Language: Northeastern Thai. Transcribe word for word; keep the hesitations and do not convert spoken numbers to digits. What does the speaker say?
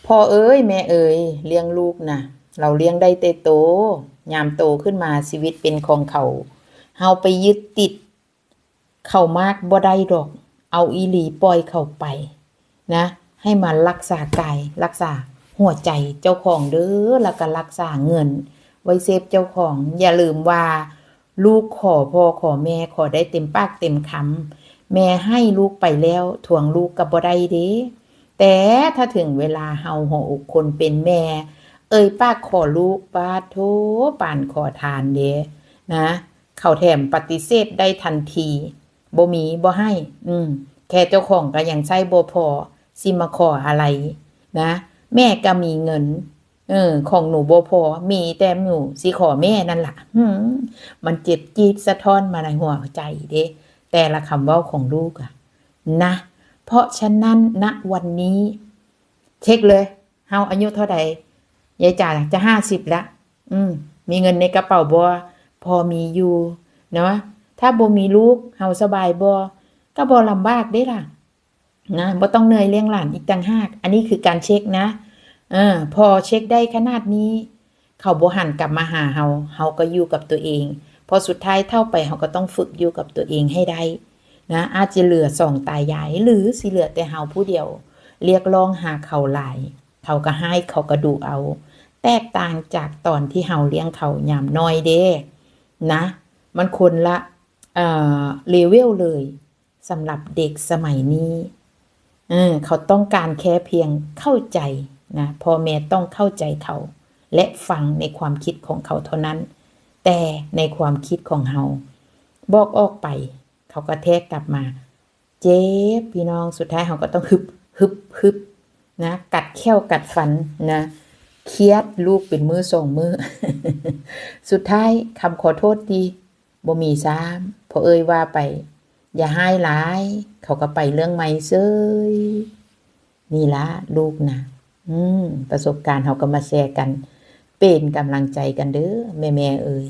พ่อเอ๋ยแม่เอ๋ย เลี้ยงลูกนะ เราเลี้ยงได้แต่โต ยามโตขึ้นมาชีวิตเป็นของเขา เฮาไปยึดติดเขามากบ่ได้ดอก เอาอีหลีปล่อยเขาไปนะ ให้มารักษากาย รักษาหัวใจเจ้าของเด้อ แล้วก็รักษาเงินไว้เซฟเจ้าของ อย่าลืมว่า ลูกขอพ่อขอแม่ขอได้เต็มปากเต็มคำ แม่ให้ลูกไปแล้วทวงลูกก็บ่ได้เด้ แต่ถ้าถึงเวลาเฮาหัวอกคนเป็นแม่ เอ่ยปากขอลูก ปาดโธ่ ปานขอทานเด้นะ เขาแถมปฏิเสธได้ทันที บ่มีบ่ให้ อืม แค่เจ้าของก็ยังใช้บ่พอ สิมาขออะไรนะ แม่ก็มีเงิน เออ ของหนูบ่พอ มีแต่หนูสิขอแม่นั่นล่ะ อืม มันเจ็บจี๊ดสะท้อนมาในหัวใจเด้ แต่ละคำเว้าของลูกอะนะ เพราะฉะนั้น ณ วันนี้ เช็คเลย เฮาอายุเท่าใด ยายจ๋าจะห้าสิบละ อืม มีเงินในกระเป๋าบ่ พอมีอยู่เนาะ ถ้าบ่มีลูก เฮาสบายบ่ ก็บ่ลำบากเด้ล่ะ นะ บ่ต้องเหนื่อยเลี้ยงหลานอีกต่างหาก อันนี้คือการเช็คนะ เออ พอเช็คได้ขนาดนี้ เขาบ่หันกลับมาหาเฮา เฮาก็อยู่กับตัวเอง พอสุดท้ายเฒ่าไป เฮาก็ต้องฝึกอยู่กับตัวเองให้ได้นะ อาจจะเหลือสองตายาย หรือสิเหลือแต่เฮาผู้เดียว เรียกร้องหาเขาหลาย เขาก็ให้ เขาก็ดุเอา แตกต่างจากตอนที่เฮาเลี้ยงเขายามน้อยเด้นะ มันคนละ เอ่อ เลเวลเลย สำหรับเด็กสมัยนี้ เออ เขาต้องการแค่เพียงเข้าใจนะ พ่อแม่ต้องเข้าใจเขา และฟังในความคิดของเขาเท่านั้น แต่ในความคิดของเฮา บอกออกไป เขาก็แทกกลับมา เจ็บพี่น้อง สุดท้ายเฮาก็ต้องฮึบ ฮึบ ฮึบนะ กัดแข้วกัดฟันนะ เครียดลูกเป็นมื้อสองมื้อ สุดท้ายคำขอโทษติ บ่มีซ้ำ พ่อเอ๋ยว่าไป อย่าฮ้ายหลาย เขาก็ไปเรื่องใหม่เซ้ย นี่ละลูกนะ อืม ประสบการณ์เฮาก็มาแชร์กัน เป็นกำลังใจกันเด้อ แม่ๆ เอ๋ย